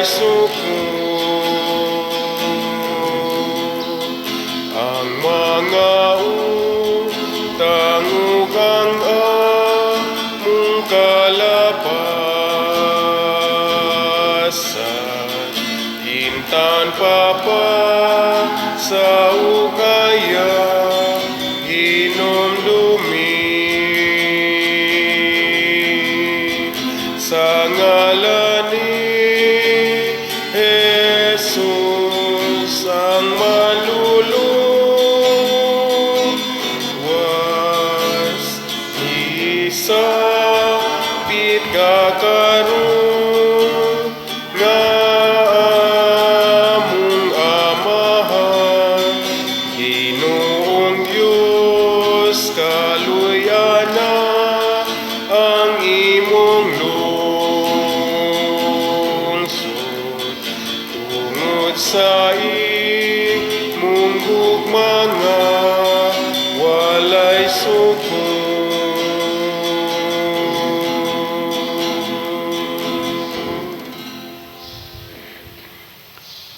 suko. Ang mga utang ug ang among kalapasan, intan Papa sa ukaya hinumdumi. Sa ngalan ni Jesus ang manluluwas, isapit ka karon nga among Amahan. Ginoong Diyos, kaluy-ana ang imong lungsod tungod sa imong gugma nga walay suko.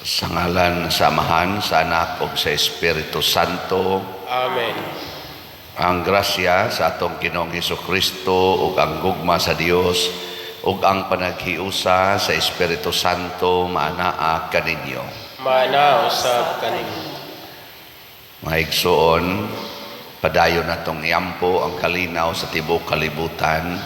Sa ngalan sa Amahan, sa Anak ug sa Espiritu Santo. Amen. Ang grasya sa atong Ginoong Hesukristo ug ang gugma sa Dios ug ang panaghiusa sa Espiritu Santo maanaa kaninyo. Maana usab kaninyo. Mga igsoon, padayon natong iampo ang kalinaw sa tibuok kalibutan.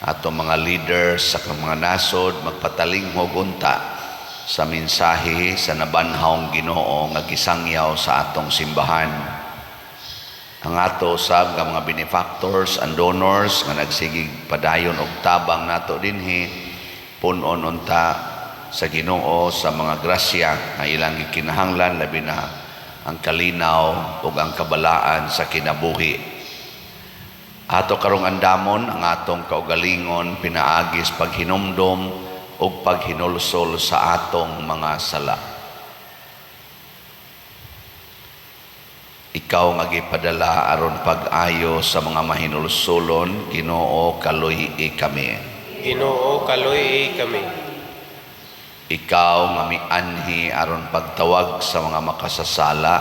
Atong mga leaders sa mga nasod magpatalinghog unta sa mensahe sa nabanhawng Ginoo nga gisangyaw sa atong simbahan. Ang ato usab nga mga benefactors and donors nga nagsigig padayon og tabang nato dinhi, pun-on unta sa Ginoo sa mga grasya nga ilang gikinahanglan, labi na ang kalinaw ug ang kabalaan sa kinabuhi. Ato karong andamon ang atong kaugalingon pinaagis paghinumdom ug paghinulsol sa atong mga sala. Ikaw nga gipadala aron pag-ayo sa mga mahinulsolon, Ginoo, kaluy-i kami. Ginoo, kaluy-i kami. Ikaw nga mianhi aron pagtawag sa mga makasasala,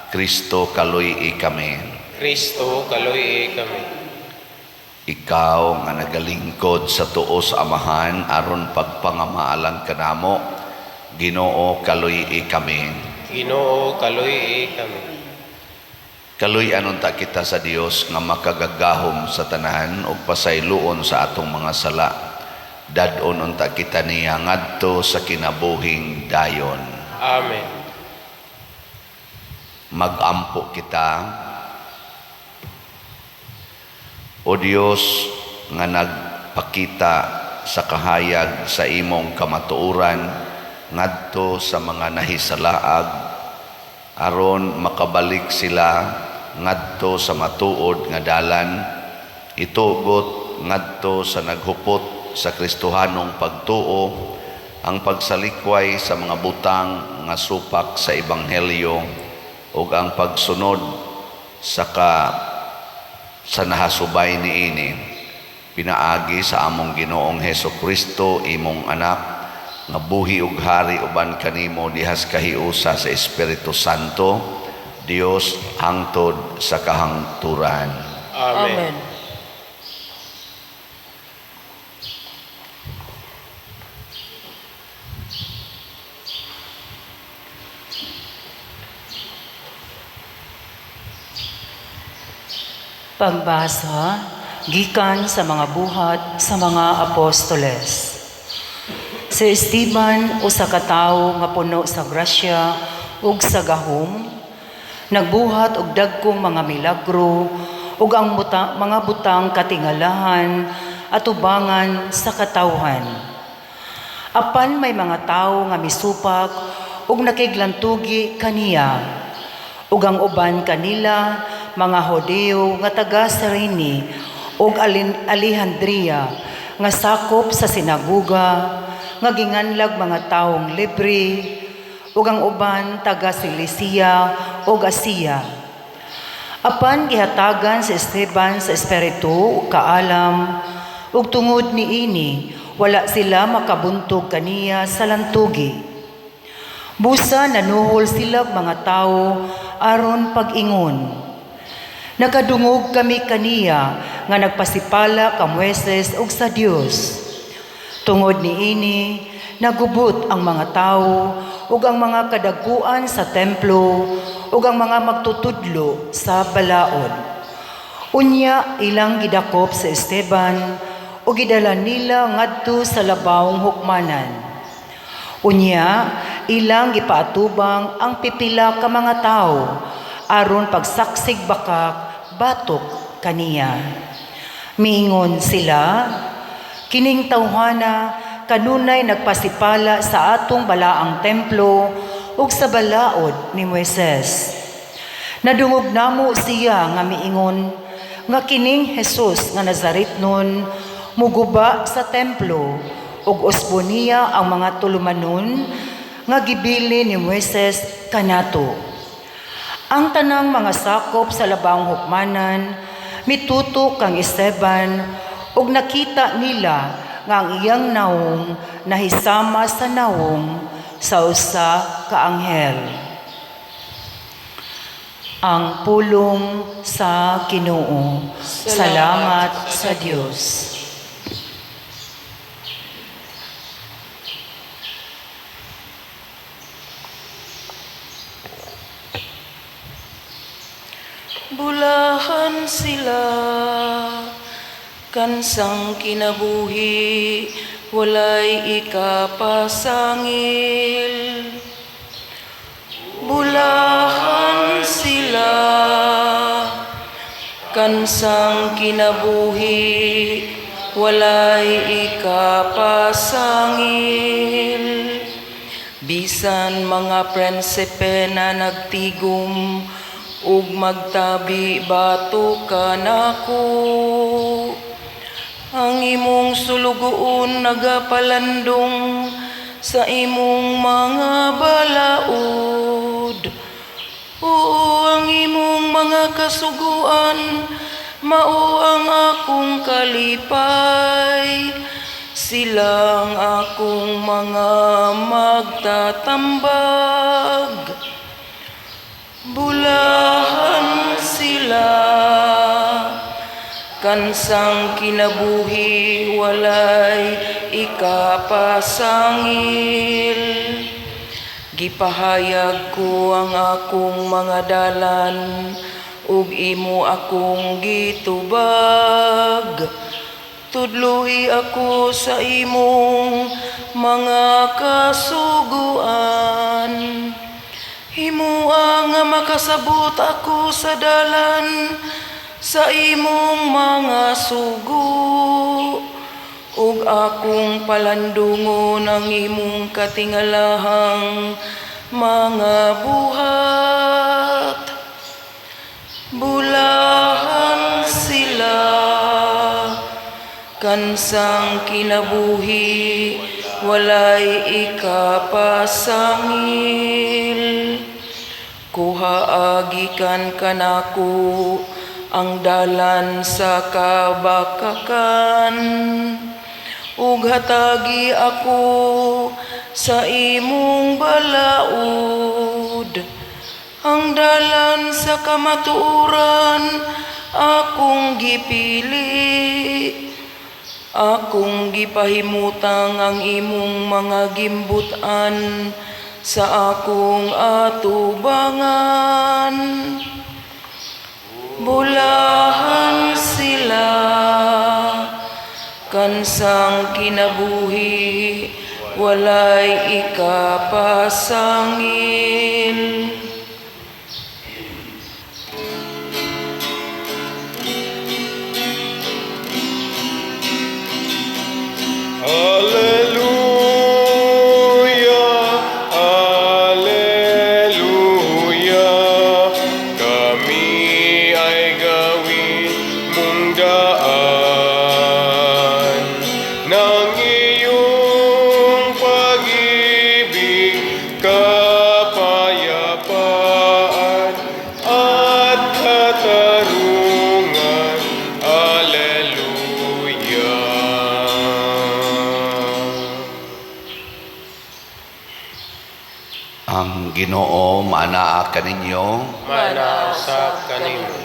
Kristo, kaluy-i kami. Kristo, kaluy-i kami. Ikaw nga nagalingkod sa tuo sa Amahan aron pagpangamaalan kanamo, Ginoo, kaluy-i kami. Ginoo, kaluy-i kami. Kaluy-an unta kita sa Dios nga makagagahom sa tanan ug pasayloon sa atong mga sala. Dad-on unta kita niya ngadto sa kinabuhing dayon. Amen. Magampo kita. O Dios nga nagpakita sa kahayag sa imong kamatuoran ngadto sa mga nahisalaag aron makabalik sila ngadto sa matuod nga dalan, itugot ngadto sa naghupot sa Kristohanong pagtuo ang pagsalikway sa mga butang nga supak sa ebanghelyo ug ang pagsunod sa nahasubay niini, pinaagi sa among Ginoong Hesus Kristo, imong anak, nga buhi ug hari uban kanimo dihas kahiusa sa Espiritu Santo, Dios hangtod sa kahangturan. Amen. Amen. Pagbasa gikan sa mga buhat sa mga apostoles. Si Esteban, usa ka tawo nga puno sa grasya ug sa gahom, nagbuhat og dagkong mga milagro ug ang mga butang katingalahan at ubangan sa katawhan. Apan may mga tawo nga misupak ug nakiglantugi kaniya, ug ang uban kanila mga Hodeo nga taga Cyrene ug Alejandria nga sakop sa sinaguga nga ginganlag mga tawong libre, ug ang uban taga Cilicia ug Asia. Apan gihatagan si Esteban sa espiritu ug kaalam, ug tungod niini wala sila makabuntog kaniya sa lantugi. Busa nanuhol sila mga tawo aron pag-ingon. Nakadungog kami kaniya nga nagpasipala ka Moises ug sa Dios. Tungod niini, nagubot ang mga tawo ug ang mga kadaguan sa templo ug ang mga magtutudlo sa balaod. Unya ilang gidakop si Esteban ug gidala nila ngadto sa labawng hukmanan. Unya ilang gipaatubang ang pipila ka mga tawo aron pagsaksig bakak batok kaniya. Miingon sila, kining tawhana kanunay nagpasipala sa atong balaang templo ug sa balaod ni Moises. Nadungog namo siya nga miingon nga kining Jesus nga Nazaretnon muguba sa templo ug usbon niya ang mga tulumanon nga gibili ni Moises kanato. Ang tanang mga sakop sa labawng hukmanan mituto kang Esteban ug nakita nila nga ang iyang nawong nahisama sa nawong sa usa ka anghel. Ang pulong sa Ginoo. Salamat sa Dios. Bulahan sila, kansang kinabuhi, walay ikapasangil. Bulahan sila, kansang kinabuhi, walay ikapasangil. Bisan mga prinsipe na nagtigom ug magtabi bato kanako, ang imong sulugoon nagapalandong sa imong mga balaod. Oo, ang imong mga kasuguan mao ang akong kalipay. Silang akong mga magtatambag. Bulahan sila, kansang kinabuhi, walay ikapasangil. Gipahayag ko ang akong mga dalan, ug imo akong gitubag. Tudloi ako sa imong mga kasuguan. Himua nga makasabot ako sa dalan sa imong mga sugo, ug akong palandungon ang imong katingalahang mga buhat. Bulahan sila, kansang kinabuhi, walay ikapasangil. Kuha agikan kanako ang dalan sa kabakakan, ug hatagi ako sa imong balaod. Ang dalan sa kamatuoran akong gipili, akong gipahimutang ang imong mga gimbutan sa akong atubangan. Bulahan sila, kansang kinabuhi, walay ikapasangil. Alleluia, Alleluia, kami ay gawin mong daan ng iyong pag-ibig, kapayapaan at katarungan. Alleluia. Ang Ginoo maanaa kaninyo. Maanaa usab kanimo.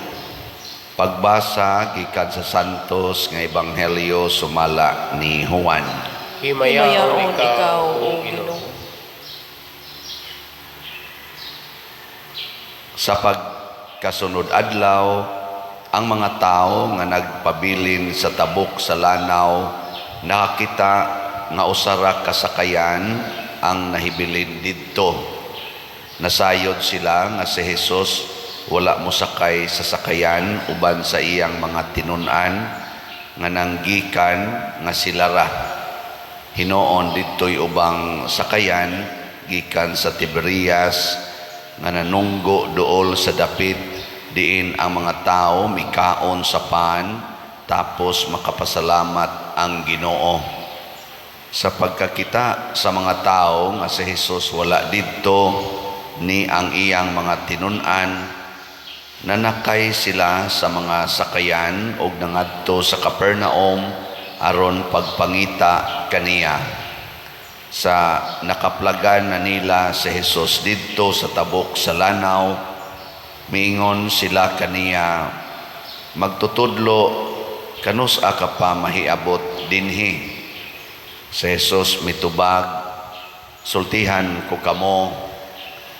Pagbasa gikan sa Santos nga Ebanghelyo sumala ni Juan. Himayaon ikaw, O Ginoo. Sa pagkasunod adlaw, ang mga tao nga nagpabilin sa tabok sa lanaw nakakita nga usa ra ka sakayan ang nahibilin didto. Nasayod sila nga si Jesus wala mosakay sa sakayan uban sa iyang mga tinun-an nga nanggikan nga sila ra. Hinoon didto'y ubang sakayan gikan sa Tiberias nga nanunggo duol sa dapit diin ang mga tao mikaon sa pan tapos makapasalamat ang Ginoo. Sa pagkakita sa mga tao nga si Jesus wala didto ni ang iyang mga tinun-an, nanakay sila sa mga sakayan og nangadto sa Capernaum aron pagpangita kaniya. Sa nakaplagan na nila si Jesus didto sa tabok sa lanaw, miingon sila kaniya, "Magtutudlo, kanus-a ka pa mahiabot dinhi?" Si Jesus mitubag, "Sultihan ko kamo,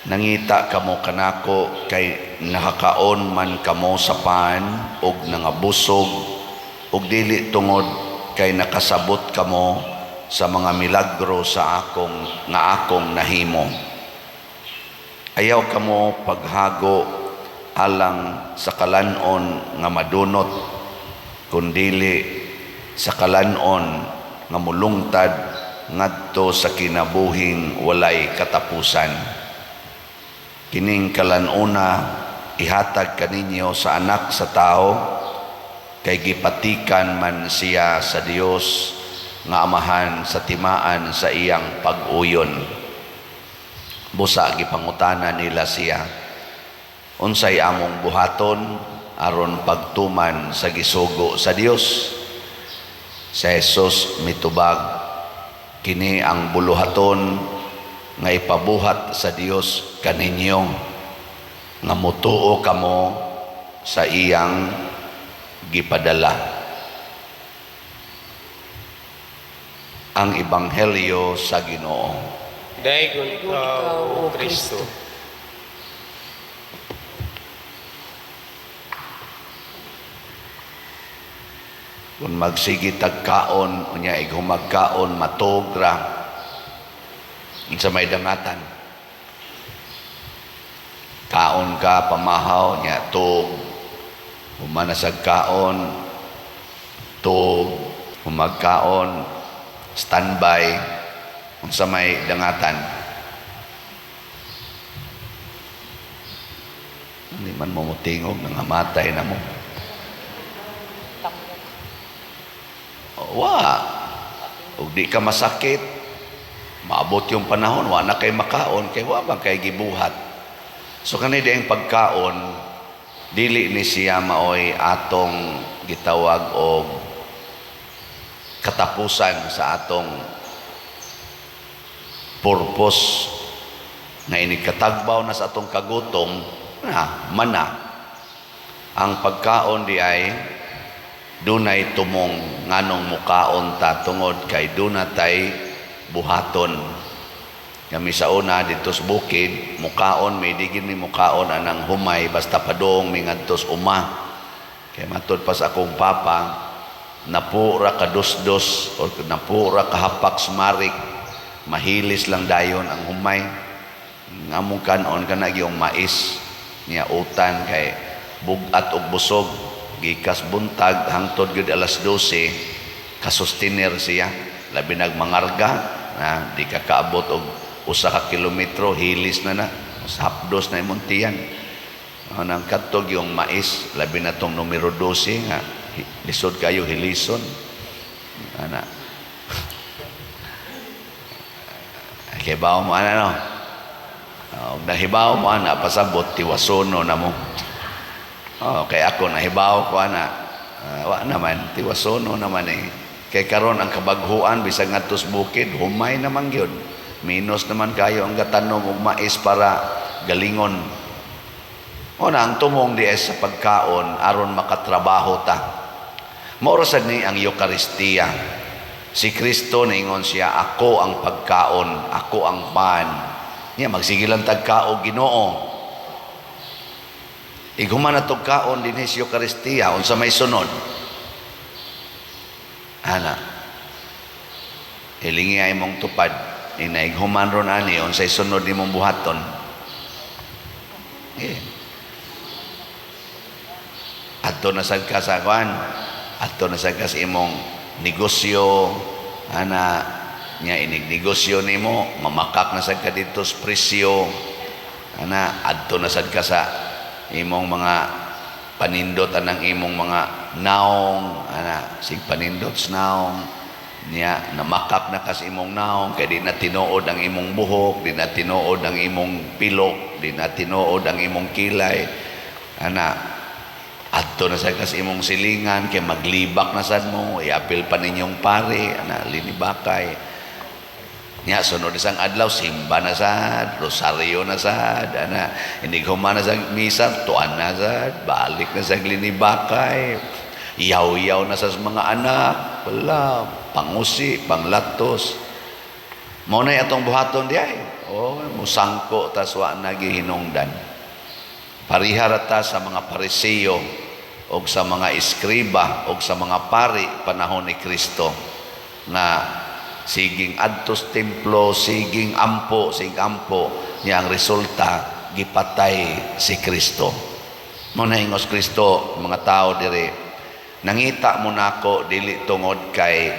nangita kamo kanako kay nakakaon man kamo sa pan og nangabusog, ug dili tungod kay nakasabot kamo sa mga milagro sa akong nga akong nahimo. Ayaw kamo paghago alang sa kalanon nga madunot, kundili sa kalanon nga mulungtad ngadto sa kinabuhing walay katapusan. Kining kalanona ihatag kaninyo sa Anak sa Tao, kay gipatikan man siya sa Dios nga Amahan sa timaan sa iyang pag-uyon." Busa gipangutana nila siya, "Unsay among buhaton aron pagtuman sa gisugo sa Dios?" Si Jesus mitubag, "Kini ang buluhaton nga ipabuhat sa Dios kaninyo, nga mutuo kamo sa iyang gipadala." Ang Ebanghelyo sa Ginoo. Daygon ikaw, O Kristo. Kung magsige tag kaon, unya ighumagkaon, matuog ra. Unsa may dangatan? Kaon ka, pamahaw, nya tuog. Humana sa kaon, tuog. Humagkaon, standby. Unsa may dangatan? Hindi man mo mutingog, nangamatay na mo. Wa. Ug di ka masakit, maabot yung panahon, wa na kay makaon, kay wa man kay gibuhat. So kani di ang pagkaon, dili ni siya maoy atong gitawag og katapusan sa atong purpose nga inikatagbaw na sa atong kagutom na mana. Ang pagkaon di ay dunay tumong nganong mukaon ta tungod kay dunatay buhaton. Kami sa una dito sa bukid, mukaon may digin mi mukaon anang humay basta padong mi ngadto sa uma. Kay matud pa sa akong papa, napura ka dos-dos o napura ka hapak smarik, mahilis lang dayon ang humay. Ngamong kanon kana gyung mais niya utan kay bug-at og busog. Gikas buntag hangtod gyud alas 12 kasustiner siya, labi nagmangarga na di ka kaabot og usa ka kilometro, hilis na na sa hapdos na imong tiyan. Nang katog yung mais, labi na tong numero 12 nga lisod kayo hilison ana. Kay bawo mo ana no. Og nahibaw mo ana pasabot tiwasono na mo. Oh, kay ako nahibaw ko ana. Wa naman tiwasono naman eh. Kay karon ang kabaghuan bisag ngadto sa bukid humay naman gyud. Minus naman kayo ang gatanom og mais para galingon. O na ang tumong di sa pagkaon aron makatrabaho ta. Mao ra sad ni ang Eukaristiya. Si Kristo niingon siya, "Ako ang pagkaon, ako ang pan." Nya magsige lang tag kaog Ginoo. Ighuman na tog kaon dinhi sa Eukaristiya, unsa may sunod? Ana. Hilingi ay mong tupad. Inaighuman ron ani, unsay sunod nimong buhaton? Eh. Adto na sad ka sa kuan. Adto na sad ka sa imong negosyo, ana nya inig negosyo nimo, mamakak na sad ka didto sa presyo. Ana, adto na sad ka sa imong mga panindot anang imong mga naong, ana, sig panindot sa naong niya, namakak na ka sa imong naong kay di na tinuod ang imong buhok, di na tinuod ang imong pilok, di na tinuod ang imong kilay. Ana, adto na sad ka sa imong silingan kay maglibak na sad mo, iapil pa ninyong pare, ana, linibakay. Nya sunod isang adlaw, simba na sad, rosaryo na sad, ana, inig human na sa misa, tuan na sad, balik na sa linibakay, yaw-yaw na sa mga anak, wala, pangusi, panglatos. Mao na atong buhaton di ay. Oh, musangko tas wa na gihinungdan. Pariha ra ta sa mga Pariseo og sa mga eskriba og sa mga pari panahon ni Kristo nga siging adtos templo, siging ampo, siging ampo, niya ang resulta gipatay si Kristo. Mao na ingos Kristo mga tao diri, "Nangita mo nako dili tungod kay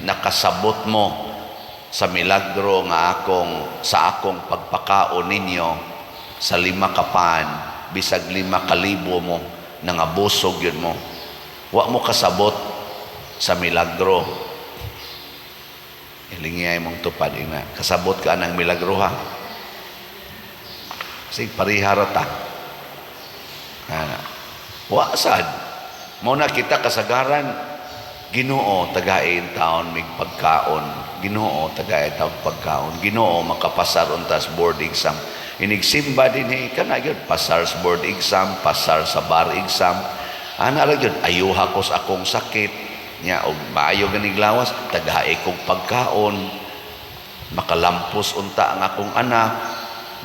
nakasabot mo sa milagro nga akong sa akong pagpakaon ninyo sa 5 ka pan, bisag 5,000 mo nangabusog yun mo. Wa mo kasabot sa milagro." Hilingi ay mong tupad ina. Kasabot ka ng milagro ha. Sig parihara ta. Ana. Wa sad. Mao na kita kasagaran, "Ginoo, tagain taon mig pagkaon. Ginoo, tagain taon pagkaon. Ginoo, makapasar untas board exam." Inigsimba dinhi kana gyud pasar sa board exam, pasar sa bar exam. Ana ra gyud, ayuha ko sa akong sakit. Nya og maayo ganig lawas, tagae kog pagkaon, makalampos unta ang akong anak,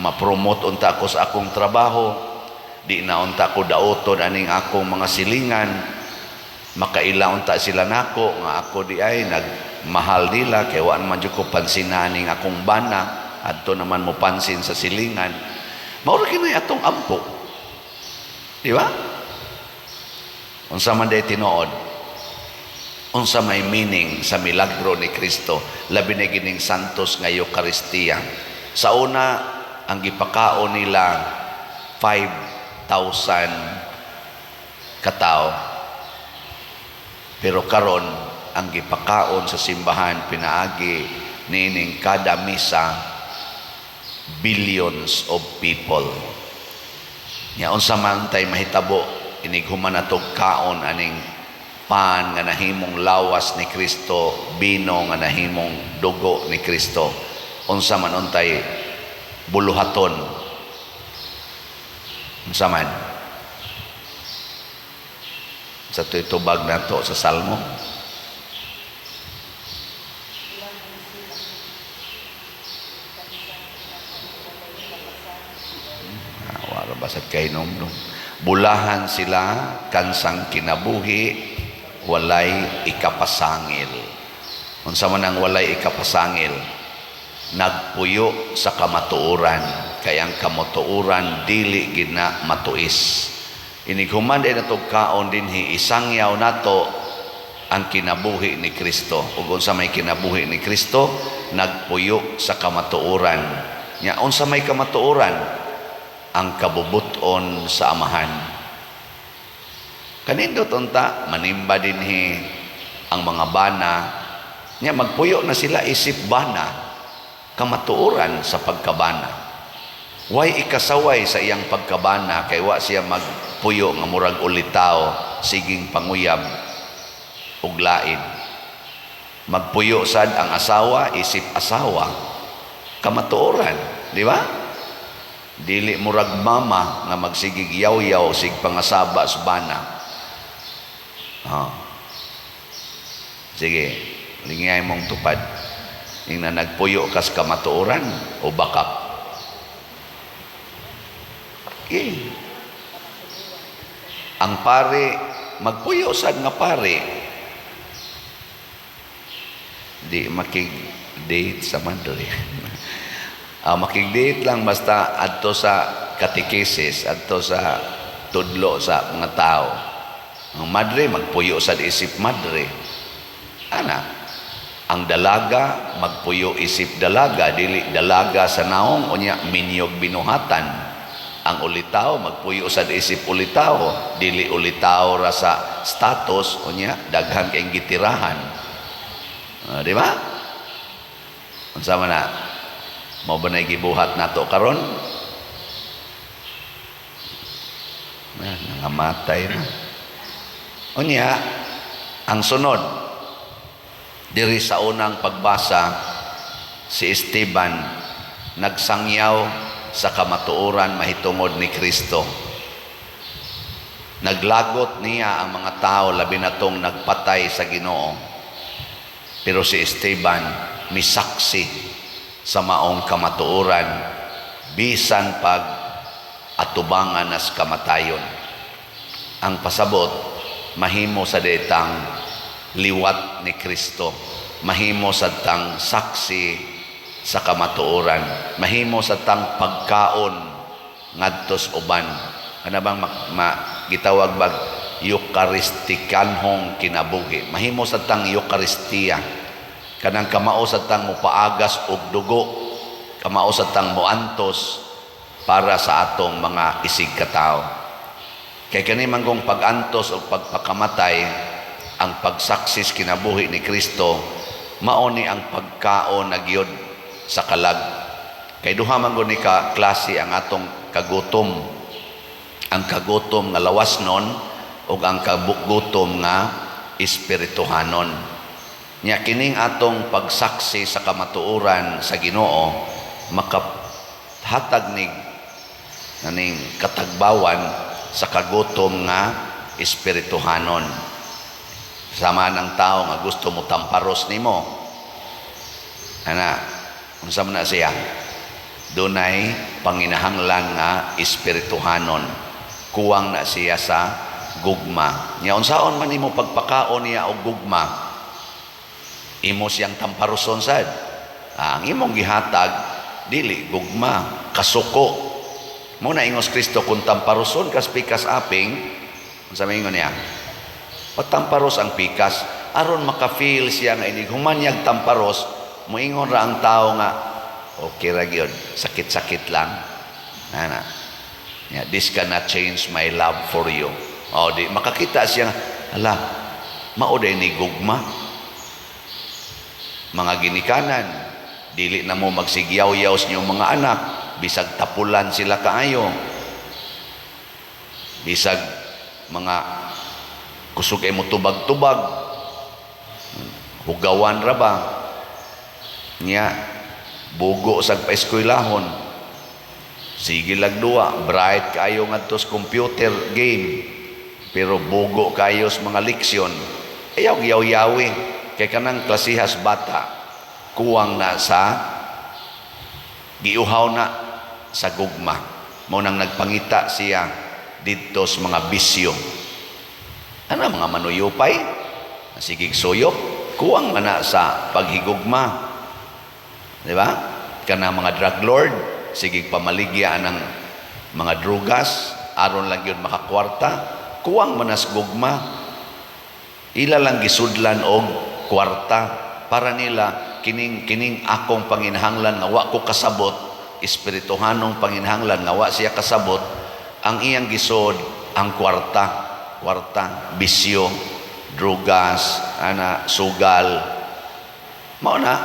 mapromote unta ako sa akong trabaho, di na unta ko daoton aning akong mga silingan, makaila unta sila nako nga ako di ay nagmahal nila kay wa man jud ko pansin aning akong bana, adto naman mo pansin sa silingan. Mao ra kini atong ampo, di ba? Unsa man day tinuod? Unsa may meaning sa milagro ni Kristo, labi na gining santos nga Eukaristiya? Sa una, ang gipakaon nila 5,000 katao, pero karon ang gipakaon sa simbahan pinaagi niining kada misa, billions of people. Nya unsa man tay mahitabo inig human natog kaon aning pan nga nahimong lawas ni Kristo, bino nga nahimong dugo ni Kristo? Unsa man untay buluhaton? Unsa man sa tubag nato sa Salmo? Wala ba sa kainom? Bulahan sila kansang kinabuhi walay ikapasangil. Unsa man ang walay ikapasangil? Nagpuyo sa kamatuoran, kay ang kamatuoran dili gina matuis. Inig human din natog kaon dinhi, isangyaw nato ang kinabuhi ni Kristo. Ug unsa may kinabuhi ni Kristo? Nagpuyo sa kamatuoran. Nya unsa may kamatuoran? Ang kabubuton sa Amahan. Kanindot unta manimba dinhi ang mga bana, nya magpuyo na sila isip bana, kamatuoran sa pagkabana. Way ikasaway sa iyang pagkabana kay wa siya magpuyo nga murag ulitaw, siging panguyab ug lain. Magpuyo sad ang asawa isip asawa. Kamatuoran, di ba? Dili murag mama nga magsigig yaw-yaw sig pangasaba sa bana. Oh. Sige, lingay mong tupad. Ingna nagpuyo kas kamatuoran o bakak. Okay. Ang pare, magpuyo sad nga pare. Di makig-date sa madre. Makig-date lang basta adto sa katekesis, adto sa tudlo sa mga tao. Ang madre, magpuyo sad isip madre. Ana, ang dalaga, magpuyo isip dalaga, dili dalaga sa naong, unya minyog binuhatan. Ang ulitaw, magpuyo sad isip ulitaw, dili ulitaw ra sa status, unya daghan kay gitirahan. Di ba? Unsa man na? Mao ba na gibuhat nato karon? Na, nangamatay na. Unya, ang sunod, diri sa unang pagbasa, si Esteban nagsangyaw sa kamatuoran mahitungod ni Kristo. Naglagot niya ang mga tao, labi na tong nagpatay sa Ginoo. Pero si Esteban misaksi sa maong kamatuoran bisan pag atubangan nas kamatayon. Ang pasabot, mahimo sa detang liwat ni Kristo, mahimo sa tang saksi sa kamatuoran, mahimo sa tang pagkaon ngadtos uban. Ana bang gitawag bag Eucharistikanhong kinabuhi? Mahimo sa tang Eucharistia, kanang kamao sa tang mopaagas og dugo, kamao sa tang moantos para sa atong mga isig katao. Kay kani man kung pag-antos o pagpakamatay, ang pagsaksis kinabuhi ni Kristo, mao ni ang pagkaon na gyud sa kalag. Kay duha man gud ni ka klase ang atong kagutom. Ang kagutom nga lawas nun ug ang kagutom nga espirituhanon. Nya kining atong pagsaksi sa kamatuoran sa Ginoo makahatag ni naning katagbawan sa kagutom nga espirituhanon. Sama ng tao nga gusto mo tamparos nimo. Ana, unsa man na siya? Dunay panginahanglan nga espirituhanon. Kuwang na siya sa gugma. Nya unsaon man nimo pagpakaon niya og gugma? Imo siyang tamparoson sad. Ang imong gihatag dili gugma, kasuko. Mo na ingos Kristo kung tamparoson kas pikas aping, unsa may ingon niya? Patamparos ang pikas aron maka-feel siya nga inig humanyag tamparos, moingon ra ang tao nga okay ra gyud, sakit-sakit lang. Ana. Yeah, this cannot change my love for you. O di makakita siya, ala, mao day ni gugma. Mga ginikanan, dili na mo magsigyaw-yaw sa inyong mga anak, bisag tapulan sila kaayo. Bisag mga kusog ay mo tubag-tubag, hugawan ra ba? Nya, bugo sag paeskwelahon. Sige lag duwa, bright kaayo ngadto sa computer game, pero bugo kaayo sa mga leksyon. Ayaw giyaw-yawi kay kanang klasihas bata kuwang na sa giuhaw na sa gugma. Mao nang nagpangita siya didto sa mga bisyo. Ana mga manuyupay, sigig suyop, kuwang man na sa paghigugma. Di ba? Kanang mga drug lord, sigig pamaligya ng mga drugas, aron lang yun makakwarta, kuwang man na sa gugma. Ila lang gisudlan og kwarta para nila kining akong panginahanglan nga wa ko kasabot, espirituhanong panginahanglan nga wa siya kasabot, ang iyang gisod ang kwarta, kwarta, bisyo, drugas, ana, sugal. Mao na.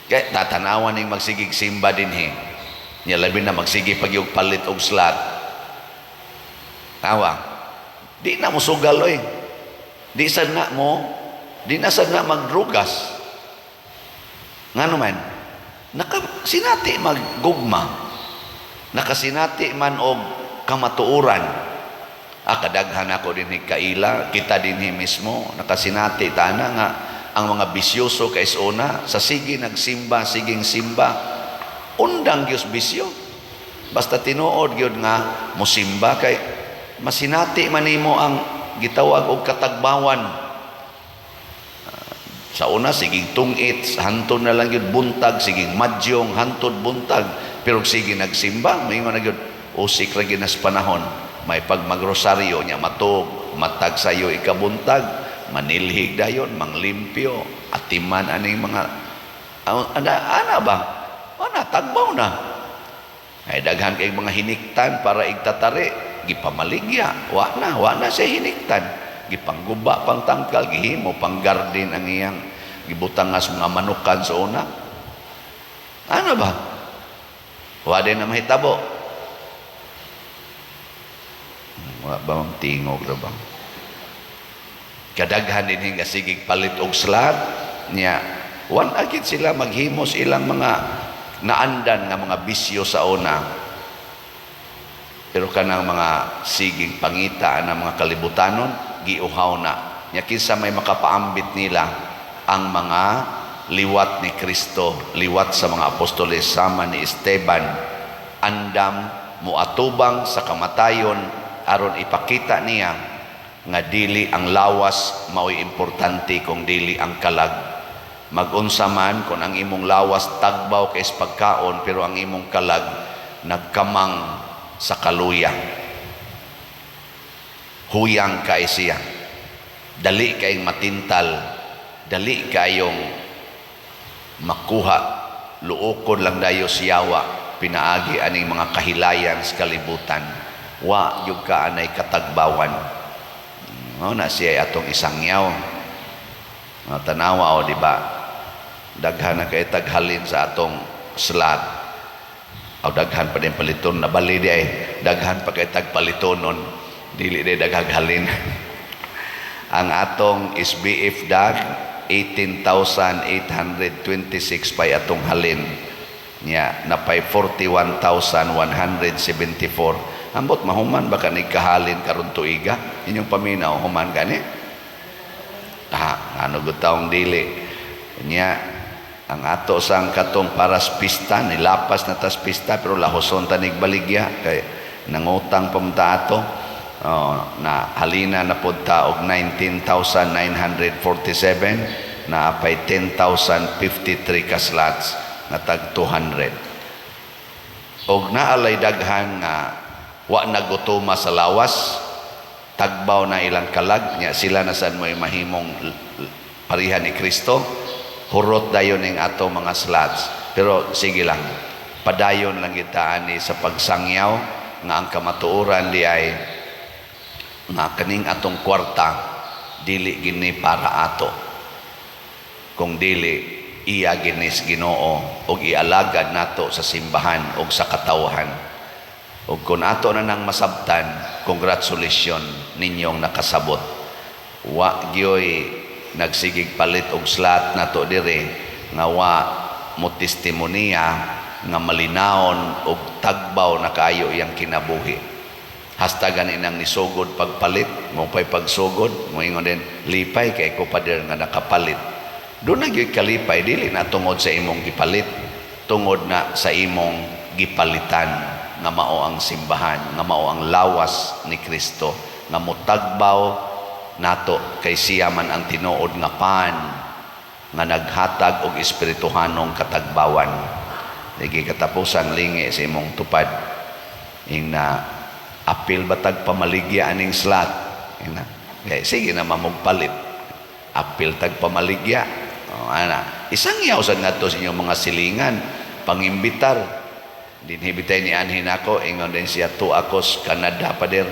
Kay tatanawan ning magsigig simba dinhi. Nya labi na magsige pag yung palit og slot. Tawa. Di na mo sugal oy. Di sad na mo, di na sad na magdrugas. Ngano man? Nakasinati maggugma. Nakasinati man og kamatuoran. Ah, kadaghan ako dinhi kaila, kita dinhi mismo, nakasinati tana nga ang mga bisyoso kay una sa sige nagsimba, siging simba, undang gyud bisyo. Basta tinuod gyud nga musimba kay masinati man nimo ang gitawag og katagbawan. Sa una siging tungit, hantod na lang gyud buntag, siging madyong, hantod buntag, pero sige nagsimba, moingon na gyud usik ra gyud nas panahon. May pag magrosaryo nya matug, matag sayo ikabuntag, manilhig dayon, manglimpyo, atiman aning mga ana, ana ba? Ana tagbaw na. Ay daghan kay mga hiniktan para igtatari, gipamaligya, wa na siya hiniktan. Gipangguba pang tangkal, gihimo pang garden ang iyang gibutang nga sa mga manukan sa una. Ano ba? Wa din na mahitabo. Wa ba mang tingog ra ba? Kadaghan din nga sigig palit og slot niya. Wan agid sila maghimos ilang mga naandan nga mga bisyo sa una. Pero kanang mga siging pangita ang mga kalibutanon, giuhaw na. Nya kinsa may makapaambit nila ang mga liwat ni Kristo, liwat sa mga apostoles sama ni Esteban, andam muatubang sa kamatayon aron ipakita niya nga dili ang lawas mao'y importante kung dili ang kalag. Magunsa man kung ang imong lawas tagbaw kay pagkaon, pero ang imong kalag nagkamang sa kaluya. Huyang kay siya. Dali kayong matintal, dali kayong makuha, luokon lang dayo siyawa, pinaagi aning mga kahilayan sa kalibutan. Wa gyud ka anay katagbawan. No, na siya atong isang yaw. Mga tanawa o, di ba? Daghan na kay taghalin sa atong slot. O daghan pa din paliton nabali di ay daghan pa kay tagpalitonon, dili di daghaghalin. Ang atong SBF dag 18,826 pay atong halin nya, napay 41,174. Ambot mahuman ba kani kahalin karon tuiga? Inyong paminaw, human gani? Ah, ano gud taong dili nya. Ang ato sang katong paras pista, nilapas na tas pista, pero lahoson tanig baligya kay nangutang pamunta ato. Oh, na halina na pud ta og 19,947, na apay 10,053 ka slots na tag 200. Og naalay daghan nga wa nagutuma sa lawas, tagbaw na ilang kalag nya, sila na sad mo'y mahimong parihan ni Kristo. Hurot dayon ning ato mga slots, pero sige lang, padayon lang kita ani sa pagsangyaw nga ang kamatuoran di ay nga kaning atong kwarta dili gini para ato, kung dili iya ginis Ginoo og ialagad nato sa simbahan og sa katawhan. Og kung ato na nang masabtan, congratulations ninyong nakasabot. Wa gyoy nagsigig palit og slot nato dire nga wa mo testimonya nga malinawon og tagbaw na kaayo iyang kinabuhi. Hasta gani nang nisugod pagpalit, mo pa'y pagsugod, moingon din, "Lipay kay ko, pader, nga nakapalit." Doon na gyud kalipay, dili na tungod sa imong gipalit, tungod na sa imong gipalitan nga mao ang simbahan, nga mao ang lawas ni Kristo, nga mutagbaw nato kay siya man ang tinuod nga pan nga naghatag og espirituhanong katagbawan. Lagi katapusan, lingi sa imong tupad. Ing na apil batag pamaligya aning slot. Ing na, kay sige na mamugpalit. Apil tag pamaligya. Oh, ana. Isang yaw sad ngadto sa inyong mga silingan, pangimbitar. Dinhi bitay ni anhin ako, ingon din siya tu ako sa Canada, "Pader,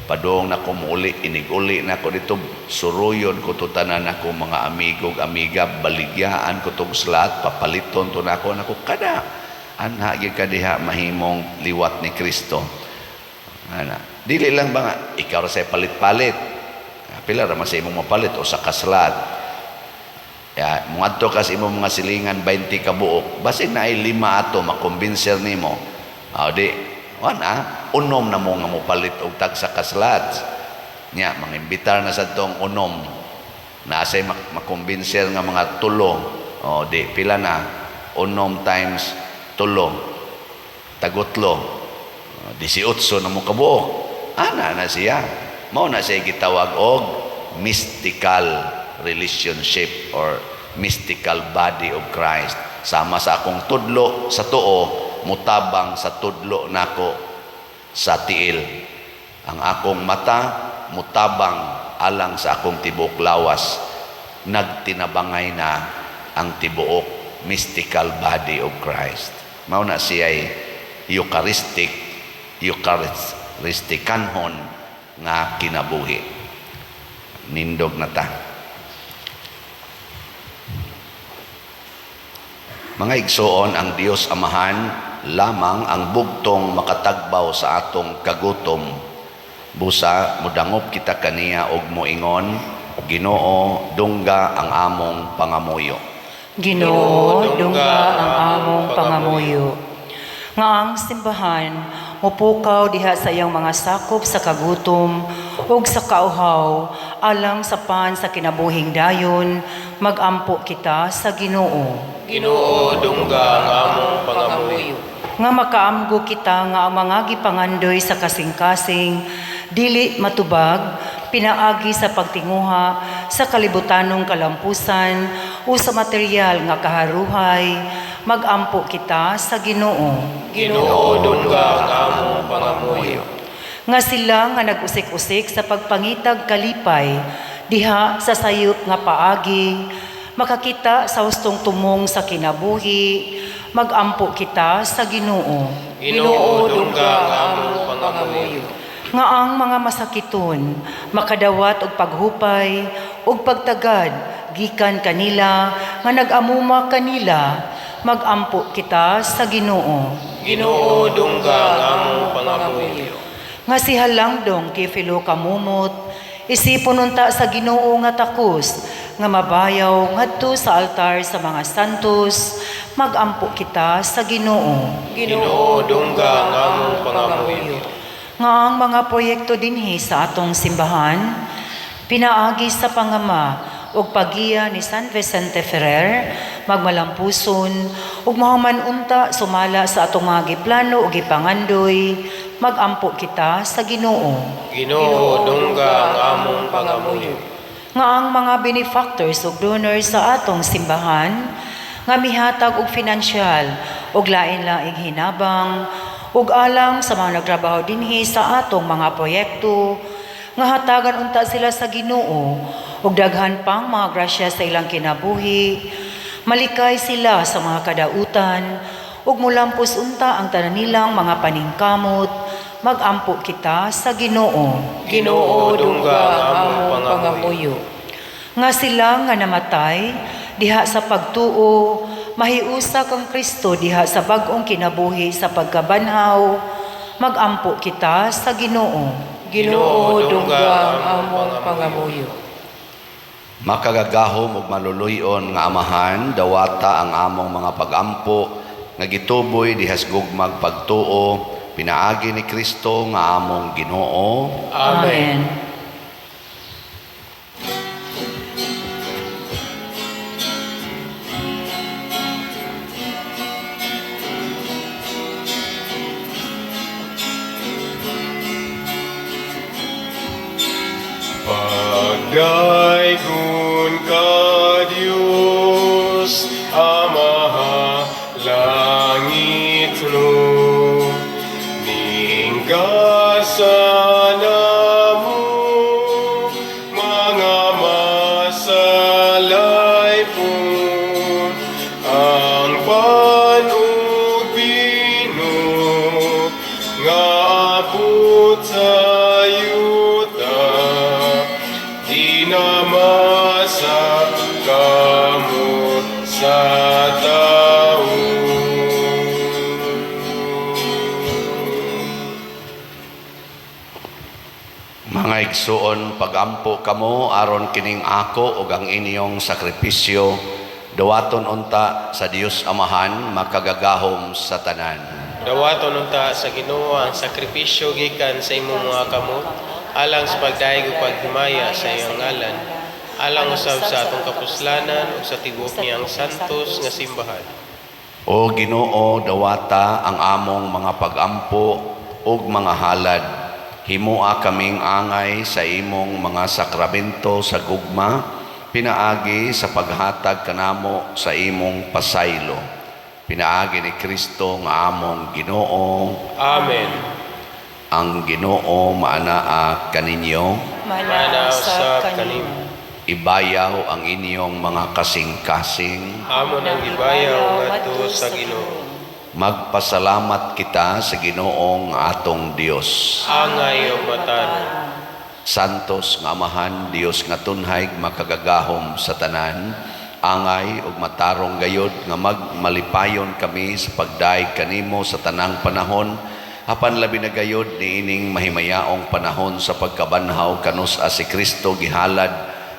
padong na ko muuli, inig-uli na ko dito, suruyon ko to tanan ako mga amigo ug amiga, baligyaan ko tong slot, papaliton to nako." Nako kada anha gyud ka diha mahimong liwat ni Kristo. Ana, dili lang ba nga ikaw ra say palit-palit? Pila ra man sa imong mapalit, usa ka slot. Ya, muadto ka sa imong mga silingan 20 ka buok, basin na ay 5 ato makumbinser nimo. Ah, di wana unom na mo nga mopalit og tagsa ka slots. Nya mangimbitar na sa tong unom. Naasay makumbinser nga mga 3. O di pila na 6 times 3 tagutlo. 18 na mo kabuok. Ana na siya. Mao na siya gitawag og mystical relationship or mystical body of Christ. Sama sa akong tudlo sa tuo, mutabang sa tudlo nako sa tiil. Ang akong mata mutabang alang sa akong tibuok lawas. Nagtinabangay na ang tibuok mystical body of Christ. Mao na siya'y Eucharistic, Eucharistikanhon nga kinabuhi. Nindog na ta. Mga igsoon, ang Dios Amahan lamang ang bugtong makatagbaw sa atong kagutom. Busa mudangop kita kaniya og moingon, Ginoo, dungga ang among pangamuyo. Ginoo, dungga ang among pangamuyo. Nga ang simbahan mupukaw diha sa iyang mga sakop sa kagutom ug sa kauhaw alang sa pan sa kinabuhing dayon, magampo kita sa Ginoo. Ginoo, dungga ang among pangamuyo. Nga makaamgo kita nga ang mga gipangandoy sa kasing-kasing dili matubag pinaagi sa pagtinguha sa kalibutanong kalampusan o sa material nga kaharuhay, magampo kita sa Ginoo. Ginoo, dungga ang among pangamuyo. Nga sila nga nag-usik-usik sa pagpangitag kalipay diha sa sayop nga paagi, makakita sa hustong tumong sa kinabuhi, magampo kita sa Ginoo. Ginoo, dungga ang among pangamuyo. Nga ang mga masakiton makadawat og paghupay og pagtagad gikan kanila nga nag-amuma kanila, magampo kita sa Ginoo. Ginoo, dungga ang among pangamuyo. Nga si Halangdong Teofilo kamumot, isipon unta sa Ginoo nga takos nga mabayaw ngadto sa altar sa mga santos, magampo kita sa Ginoo. Ginoo, dungga ang among pangamuyo. Nga ang mga proyekto dinhi sa atong simbahan, pinaagi sa pangama ug pagiya ni San Vicente Ferrer, magmalampuson ug mahuman unta sumala sa atong mga giplano ug gipangandoy, magampo kita sa Ginoo. Ginoo, dungga ang among pangamuyo. Nga ang mga benefactors ug donors sa atong simbahan, nga mihatag og finansyal ug lain-laing hinabang ug alang sa mga nagtrabaho dinhi sa atong mga proyekto, nga hatagan unta sila sa Ginoo ug daghan pang mga grasya sa ilang kinabuhi, malikay sila sa mga kadautan ug mulampos unta ang tanan nilang mga paningkamot, magampo kita sa Ginoo. Ginoo, dungga ang among pangamuyo. Nga sila nga namatay diha sa pagtuo, mahiusa kang Kristo diha sa bag-ong kinabuhi sa pagkabanhaw, magampo kita sa Ginoo. Ginoo, dungga ang among pangamuyo. Makagagahom ug maluluy-on nga Amahan, dawata ang among mga pagampo nga gituboy dihas gugmag pagtuo, pinaagi ni Kristo nga among Ginoo. Amen. Pagdaygon ka, Diyos, Amaha, langit no, ninggasan namo, mga masalaypon, ang panugbinok, nga abot sa yuta, dinamasa kamot sa tao. Mga Mga igsuon, pagampo kamo aron kining ako ug ang inyong sakripisyo dawaton unta sa Dios Amahan makagagahom sa tanan. Dawaton unta sa Ginoo ang sakripisyo gikan sa imong mga kamot alang sa pagdayeg ug paghimaya sa iyang ngalan, alang usab sa atong kapuslanan ug sa tibuok niyang santos nga simbahan. O Ginoo, dawata ang among mga pagampo ug mga halad. Himoa kaming angay sa imong mga sakramento sa gugma, pinaagi sa paghatag kanamo sa imong pasaylo. Pinaagi ni Kristo nga among Ginoo. Amen. Ang Ginoo maanaa kaninyo. Mana Mana usab usab kanimo. kanimo. Ibayaw ang inyong mga kasing-kasing. Amo nang gibayaw ngadto sa Ginoo. Magpasalamat kita sa Ginoong atong Dios. Angay ug matarong. Santos nga Amahan, Dios nga tunhay, makagagahom sa tanan, angay ug matarong gayod nga magmalipayon kami sa pagdayeg kanimo sa tanang panahon, apan labi na gayod niining mahimayaong panahon sa pagkabanhaw kanus-a si Kristo gihalad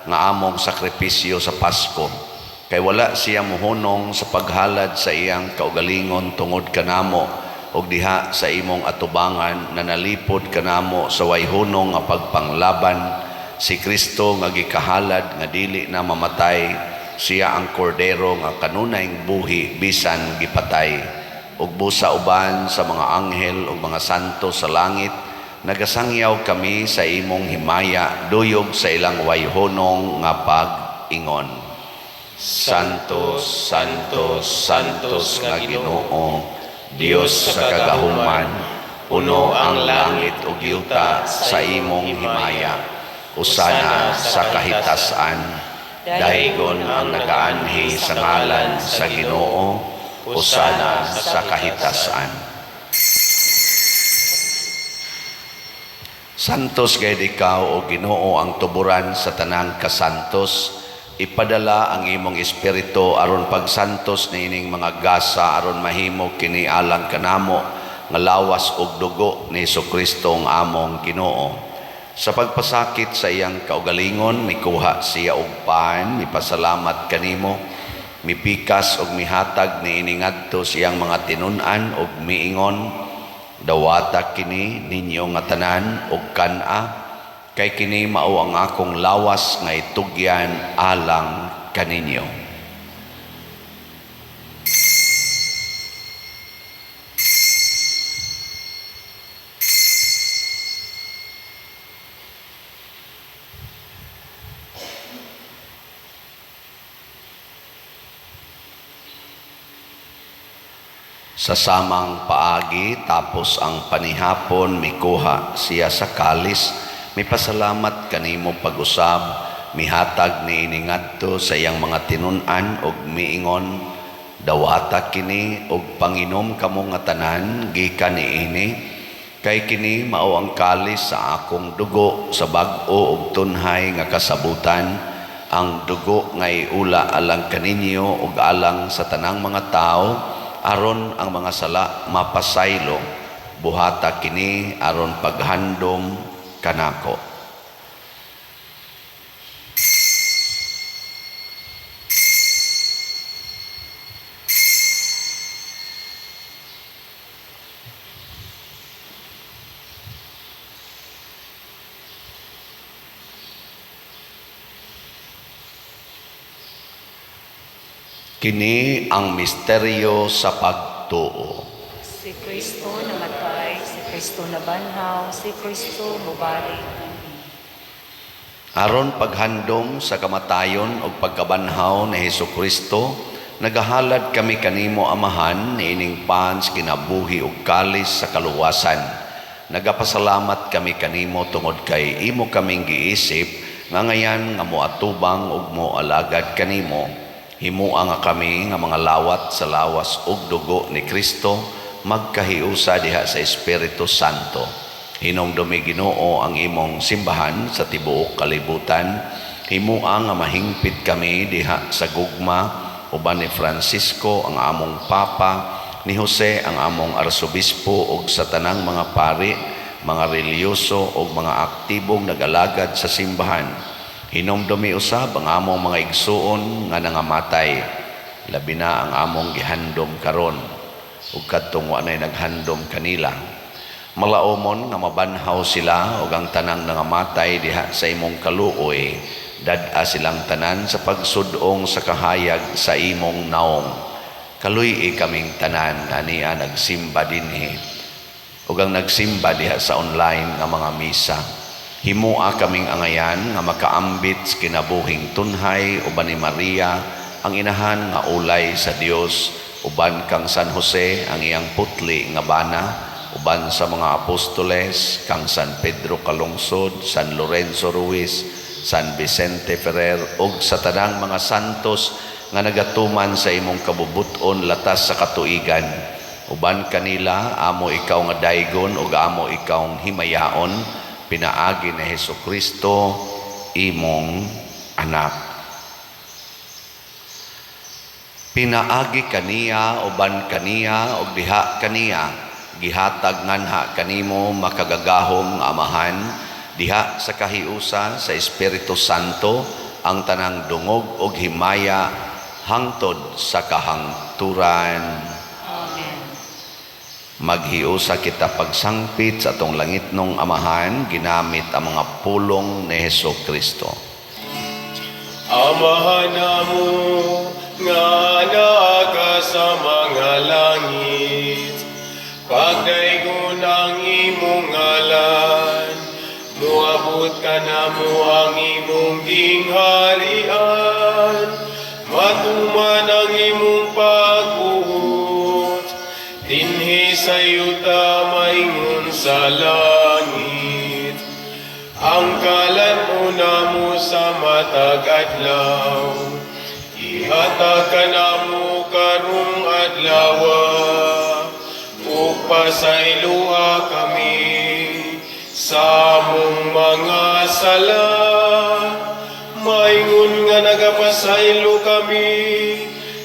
nga among sakripisyo sa Pasko. Kay wala siya mohunong sa paghalad sa iyang kaugalingon tungod kanamo ug diha sa imong atubangan na nalipod kanamo sa way hunong nga pagpanglaban. Si Kristo nga gikahalad nga dili na mamatay, siya ang kordero nga kanunayng buhi bisan gipatay. Ug busa uban sa mga anghel ug mga santo sa langit, nagasangyaw kami sa imong himaya duyog sa ilang way hunong nga pag-ingon. Santo, Santo, Santos nga Ginoo, Dios sa kagahuman, puno ang langit ug yuta sa imong himaya. Usana sa kahitasan, daygon ang nagaanhi sa ngalan sa Ginoo, usana sa kahitasan. Santos gayud ikaw, o Ginoo, ang tuburan sa tanang kasantos. Ipadala ang imong espiritu aron pagsantos niining mga gasa aron mahimo kini alang kanamo nga lawas ug dugo ni Hesukristo ang among Ginoo. Sa pagpasakit sa iyang kaugalingon, mikuha siya og pan, mipasalamat kanimo, mipikas og mihatag niini ngadto sa iyang mga tinun-an og miingon, dawata kini ninyo nga tanan og kan-a, kay kini mao ang akong lawas nga itugyan alang kaninyo. Sa samang paagi, tapos ang panihapon, mikuha siya sa kalis, mipasalamat kanimo pag-usab, mihatag niini ngadto sa iyang mga tinun-an og miingon, dawata kini og panginom kamo nga tanan gikan niini, kay kini mao ang kalis sa akong dugo sa bag-o og tunhay nga kasabutan, ang dugo nga iula alang kaninyo ug alang sa tanang mga tawo aron ang mga sala mapasaylo. Buhata kini aron paghandom kanako. Kini ang misteryo sa pagtuo. Si Kristo namatay, si Kristo nabanhaw, si Kristo mubalik. Aron paghandom sa kamatayon ug pagkabanhaw ni Hesukristo, nagahalad kami kanimo Amahan niining pan sa kinabuhi ug kalis sa kaluwasan. Nagapasalamat kami kanimo tungod kay imo kaming giisip nga ngayan nga moatubang ug moalagad kanimo. Himoa nga kami nga mga lawat sa lawas ug dugo ni Kristo magkahiusa diha sa Espiritu Santo. Hinumdumi Ginoo ang imong simbahan sa tibuok kalibutan. Himoa nga mahingpit kami diha sa gugma uban ni Francisco ang among Papa, ni Jose ang among Arsobispo ug sa tanang mga pari. mga relihiyoso ug mga aktibong nagalagad sa simbahan. Hinumdumi usab ang among mga igsuon nga nangamatay, labi na ang among gihandom karon ug kadtong wa nay naghandom kanila. Malaumon nga mabanhaw sila ug ang tanang nangamatay diha sa imong kaluoy, dad-a silang tanan sa pagsud-ong sa kahayag sa imong naong. Kaluy-i kaming tanan ania nagsimba dinhi ug ang nagsimba diha sa online nga mga misa. Himoa kaming angayan nga makaambit sa kinabuhing tunhay uban ni Maria, ang inahan nga ulay sa Dios, uban kang San Jose, ang iyang putli nga bana, uban sa mga apostoles, kang San Pedro Calungsod, San Lorenzo Ruiz, San Vicente Ferrer, ug sa tanang mga santos nga nagatuman sa imong kabubut-on latas sa katuigan. Uban kanila, amo ikaw nga daygon ug amo ikaw himayaon, pinaagi ni Hesus Kristo, imong anak. Pinaagi kaniya, uban kaniya, ug diha kaniya, gihatag nganha kanimo makagagahom nga Amahan, diha sa kahiusa sa Espiritu Santo, ang tanang dungog ug himaya hangtod sa kahangturan. Amen. Maghiusa kita pagsangpit sa atong langitnong Amahan, ginamit ang mga pulong ni Hesus Kristo. Amahan namo nga naa ka sa mga langit, pagdaygon ang imong ngalan, muabot ka namo ang imong gingharian, matuman ang imong pagbuot, dinhi sa yuta maingon sa langit. Ang kalan-on namo sa matag adlaw, ihatag kanamo karong adlawa, ug pasayloa kami sa among mga sala, maingon nga nagapasaylo kami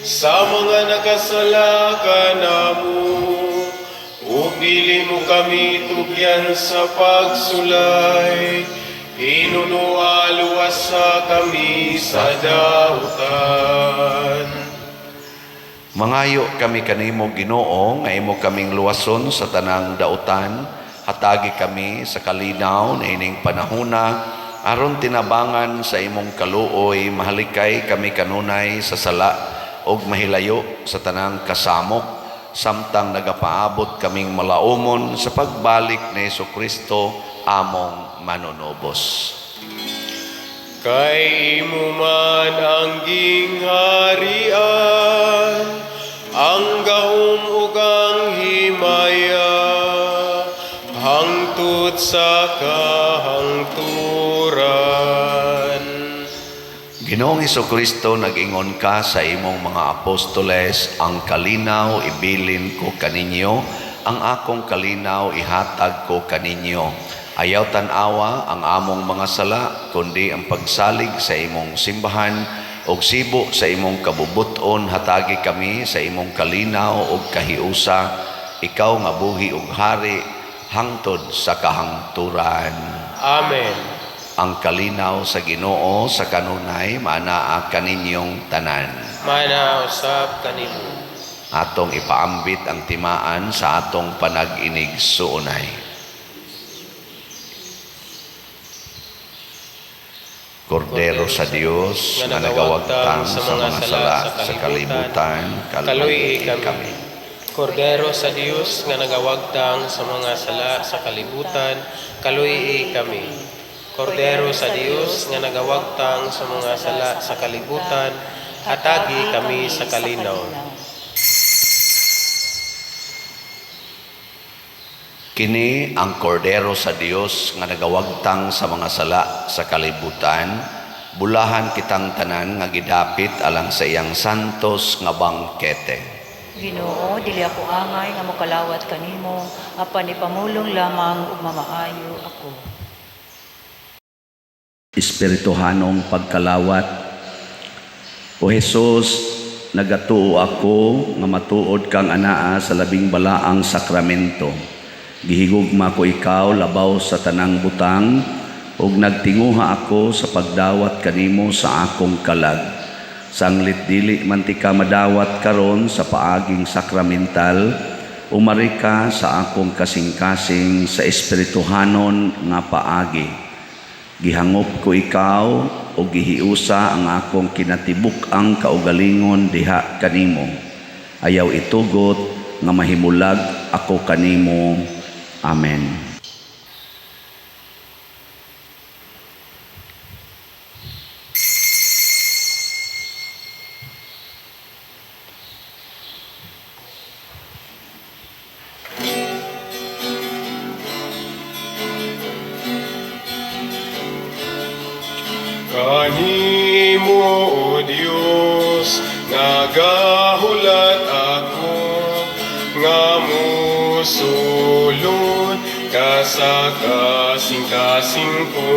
sa mga nakasala kanamo. Ug dili mo kami tugyan sa pagsulay, hinunoa luwasa kami sa dautan. Mangayo kami kanimo, Ginoo, nga imo kaming luwason sa tanang dautan. Hatagi kami sa kalinaw na ining panahuna, aron tinabangan sa imong kaluoy, mahalikay kami kanunay sa sala ug mahilayo sa tanang kasamok, samtang nagapaabot kaming malaumon sa pagbalik ni Hesus Kristo among manunubos. Kay imo man ang gingharian, ang gahom ug ang himaya, hangtod sa kahangturan. Ginoong Kristo, nag-ingon ka sa imong mga apostoles, "Ang kalinaw ibilin ko kaninyo, ang akong kalinaw ihatag ko kaninyo." Ayaw tan-awa ang among mga sala, kundi ang pagsalig sa imong simbahan, ug sibo sa imong kabubuton, hatagi kami sa imong kalinaw ug kahiusa, ikaw nga buhi ug hari hangtod sa kahangturan. Amen. Ang kalinaw sa Ginoo sa kanunay maanaa kaninyong tanan. Maanaa usab kanimo. Atong ipaambit ang timaan sa atong panag-inig-suunay. Kordero sa Dios nga nagawagtang sa mga sala sa kalibutan, kaluy kaluy kami. kami. Kordero sa Dios nga nagawagtang sa mga sala sa kalibutan, kaluy kami. Kordero sa Dios nga nagawagtang sa mga sala sa kalibutan, hatagi kami sa kalinaw. Kini ang kordero sa Dios nga nagawagtang sa mga sala sa kalibutan, bulahan kitang tanan nga gidapit alang sa iyang santos nga bangkete. Ginoo, dili ako angay nga mokalawat kanimo, apan ipamulong lamang ug mamaayo ako. Espirituhanong pagkalawat. O Hesus, nagatuo ako nga matuod kang anaa sa labing balaang sakramento. Gihigugma ko ikaw labaw sa tanang butang ug nagtinguha ako sa pagdawat kanimo sa akong kalag. Sanglit dili man tika madawat karon sa paaging sakramental, umari ka sa akong kasing-kasing sa espirituhanon nga paagi. Gihangop ko ikaw o gihiusa ang akong kinatibuk-ang kaugalingon diha kanimo. Ayaw itugot nga mahimulag ako kanimo. Amen. Kanimo, O Dios, nagahulat ako, nga musulod ka sa kasing-kasing ko.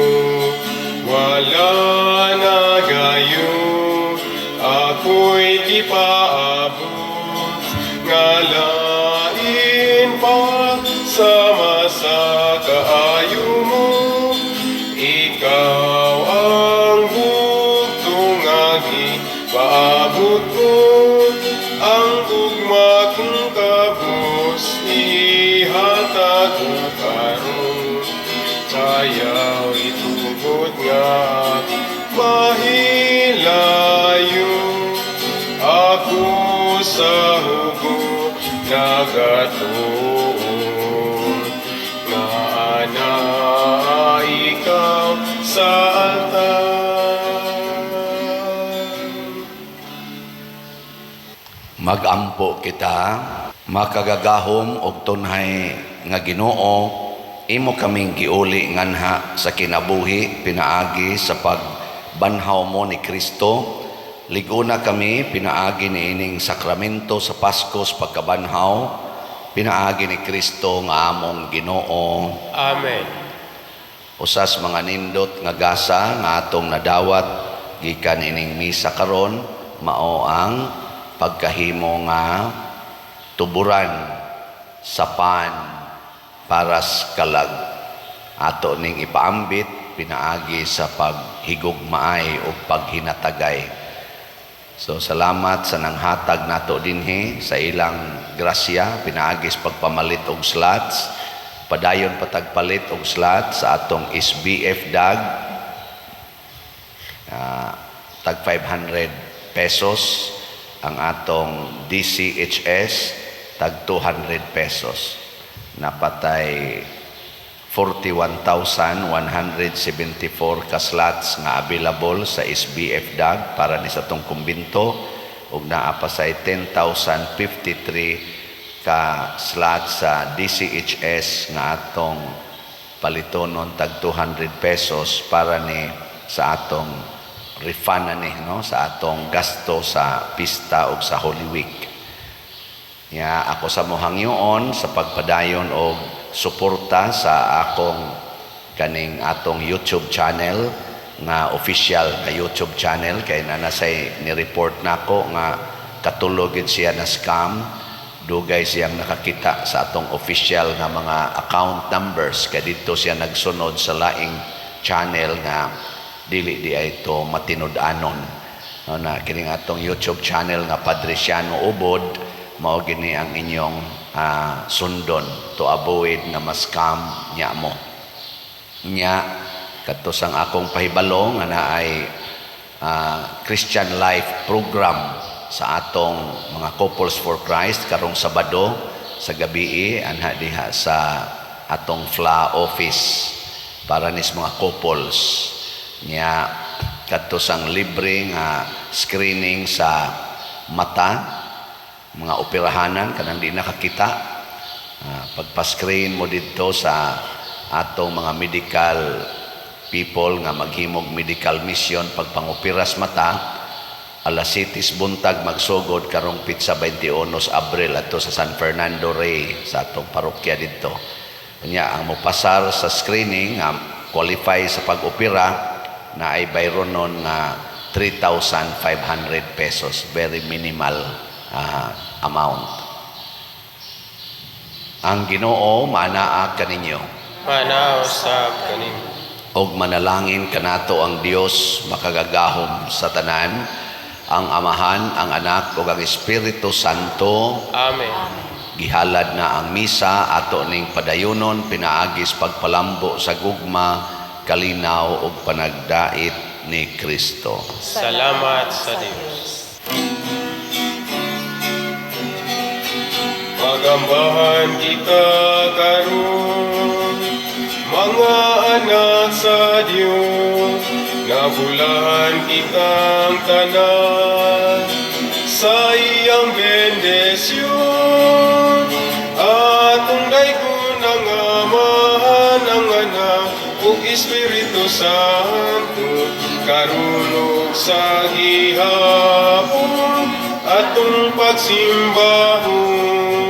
Wala na gayo, ako'y gipaabot, nga lain pa sama sa kaayo mo. Ikaw ang bugtong nga gipaabot ko, ang gugma kong kabus, ihatag ko karon. Sayaw itugot nga mahilayo, ako sa hugo nagatuon, nga anaa ikaw sa altar. Magampo kita, makagagahom og tunhay nga Ginoo, imo kaming giuli nganha sa kinabuhi pinaagi sa pagbanhaw mo ni Kristo. Liguna kami pinaagi niining sakramento sa Pasko sa pagkabanhaw, pinaagi ni Kristo nga among Ginoo. Amen. Usas mga nindot nga gasa nga atong nadawat gikan ining misa karon mao ang pagkahimo nga tuburan sa pan para sa kalag. Ato ning ipaambit pinaagi sa paghigugmaay o paghinatagay. So salamat sa nanghatag nato dinhi sa ilang grasya pinaagi sa pagpamalit og slots. Padayon patagpalit og slot sa atong SBF DAG, tag 500 pesos, ang atong DCHS tag 200 pesos. Napatay 41,174 ka slots nga available sa SBF DAG para ni sa atong kumbinto, ug naa pa say 10,053 ka slot sa DCHS nga atong palitonon tag 200 pesos para ni sa atong refund na ni, no, sa atong gasto sa pista ug sa Holy Week. Nya ako sa mohangyoon sa pagpadayon og suporta sa akong kaning atong YouTube channel nga official nga YouTube channel, kay na nasay ni-report nako nga katulog gid siya na scam. Dugay siyang nakakita sa atong official nga mga account numbers, kay didto siya nagsunod sa laing channel nga dili di ay to matinud-anon. No, na kining atong YouTube channel nga Padre Ciano Ubod, mao gini ang inyong sundon to avoid nga ma-scam nya mo. Nya kadto sang akong pahibalo nga naay Christian Life program sa atong mga Couples for Christ karong Sabado sa gabii anha diha sa atong FLA office para nis mga couples. Nya kadto sang libre nga screening sa mata, mga operahanan kanang di nakakita. Pagpa-screen mo didto sa atong mga medical people nga maghimog medical mission pagpangoperas mata, alas 7 buntag magsugod karong pitsa 21 sa Abril adto sa San Fernando Rey sa atong parokya didto. Unya ang mopasar sa screening nga qualify sa pag-opera na ay bayronon nga 3,500 pesos, very minimal amount. Ang Ginoo manaa kaninyo. Manaa usab kanimo. Og manalangin kanato ang Dios makagagahom sa tanan, ang Amahan, ang Anak ug ang Espiritu Santo. Amen. Gihalad na ang misa, ato ning padayonon pinaagis pagpalambo sa gugma, kalinaw ug panagdait ni Kristo. Salamat sa Dios. Pagambahan kita karon, mga anak sa Dios, nabulahan kitang tanan sa iyang bendisyon. Atong daygon ang Amahan, ang Anak ug Espiritu Santo, karon ug sa gihapon atong pagsimbahon.